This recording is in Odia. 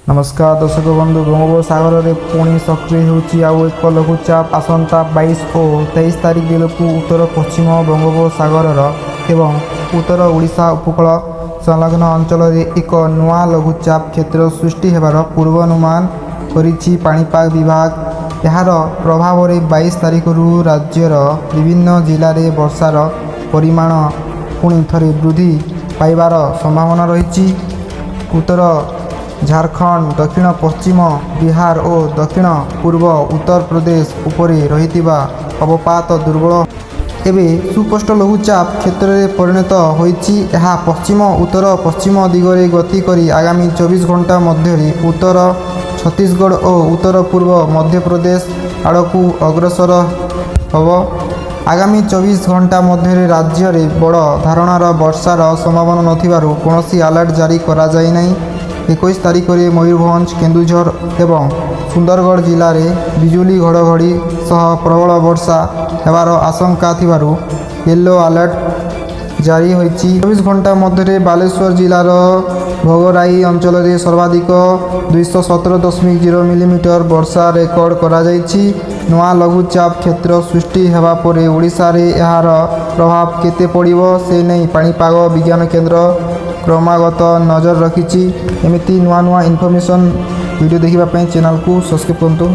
ନମସ୍କାର ଦର୍ଶକ ବନ୍ଧୁ, ବଙ୍ଗୋପସାଗରରେ ପୁଣି ସକ୍ରିୟ ହେଉଛି ଆଉ ଏକ ଲଘୁଚାପ। ଆସନ୍ତା 22 ଓ 23 ତାରିଖ ବେଳକୁ ଉତ୍ତର ପଶ୍ଚିମ ବଙ୍ଗୋପସାଗରର ଏବଂ ଉତ୍ତର ଓଡ଼ିଶା ଉପକୂଳ ସଂଲଗ୍ନ ଅଞ୍ଚଳରେ ଏକ ନୂଆ ଲଘୁଚାପ କ୍ଷେତ୍ର ସୃଷ୍ଟି ହେବାର ପୂର୍ବାନୁମାନ କରିଛି ପାଣିପାଗ ବିଭାଗ। ଏହାର ପ୍ରଭାବରେ 22 ତାରିଖରୁ ରାଜ୍ୟର ବିଭିନ୍ନ ଜିଲ୍ଲାରେ ବର୍ଷାର ପରିମାଣ ପୁଣି ଥରେ ବୃଦ୍ଧି ପାଇବାର ସମ୍ଭାବନା ରହିଛି। ଉତ୍ତର ଝାଡ଼ଖଣ୍ଡ, ଦକ୍ଷିଣ ପଶ୍ଚିମ ବିହାର ଓ ଦକ୍ଷିଣ ପୂର୍ବ ଉତ୍ତରପ୍ରଦେଶ ଉପରେ ରହିଥିବା ଅବପାତ ଦୁର୍ବଳ ଏବେ ସୁସ୍ପଷ୍ଟ ଲଘୁଚାପ କ୍ଷେତ୍ରରେ ପରିଣତ ହୋଇଛି। ଏହା ପଶ୍ଚିମ ଉତ୍ତର ପଶ୍ଚିମ ଦିଗରେ ଗତି କରି ଆଗାମୀ 24 ଘଣ୍ଟା ମଧ୍ୟରେ ଉତ୍ତର ଛତିଶଗଡ଼ ଓ ଉତ୍ତର ପୂର୍ବ ମଧ୍ୟପ୍ରଦେଶ ଆଡ଼କୁ ଅଗ୍ରସର ହେବ। ଆଗାମୀ 24 ଘଣ୍ଟା ମଧ୍ୟରେ ରାଜ୍ୟରେ ବଡ଼ ଧରଣର ବର୍ଷାର ସମ୍ଭାବନା ନଥିବାରୁ କୌଣସି ଆଲର୍ଟ ଜାରି କରାଯାଇନାହିଁ। 21 ତାରିଖରେ ମୟୂରଭଞ୍ଜ, କେନ୍ଦୁଝର ଏବଂ ସୁନ୍ଦରଗଡ଼ ଜିଲ୍ଲାରେ ବିଜୁଳି ଘଡ଼ଘଡ଼ି ସହ ପ୍ରବଳ ବର୍ଷା ହେବାର ଆଶଙ୍କା ଥିବାରୁ ୟେଲୋ ଆଲର୍ଟ ଜାରି ହୋଇଛି। 24 ଘଣ୍ଟା ମଧ୍ୟରେ ବାଲେଶ୍ୱର ଜିଲ୍ଲାର ଭୋଗରାଇ ଅଞ୍ଚଳରେ ସର୍ବାଧିକ 217.0 ମିଲିମିଟର ବର୍ଷା ରେକର୍ଡ କରାଯାଇଛି। ନୂଆ ଲଘୁଚାପ କ୍ଷେତ୍ର ସୃଷ୍ଟି ହେବା ପରେ ଓଡ଼ିଶାରେ ଏହାର ପ୍ରଭାବ କେତେ ପଡ଼ିବ, ସେ ନେଇ ପାଣିପାଗ ବିଜ୍ଞାନ କେନ୍ଦ୍ର କ୍ରମାଗତ ନଜର ରଖିଛି। ଏମିତି ନୂଆ ନୂଆ ଇନଫର୍ମେସନ୍ ଭିଡ଼ିଓ ଦେଖିବା ପାଇଁ ଚ୍ୟାନେଲକୁ ସବସ୍କ୍ରାଇବ୍ କରନ୍ତୁ।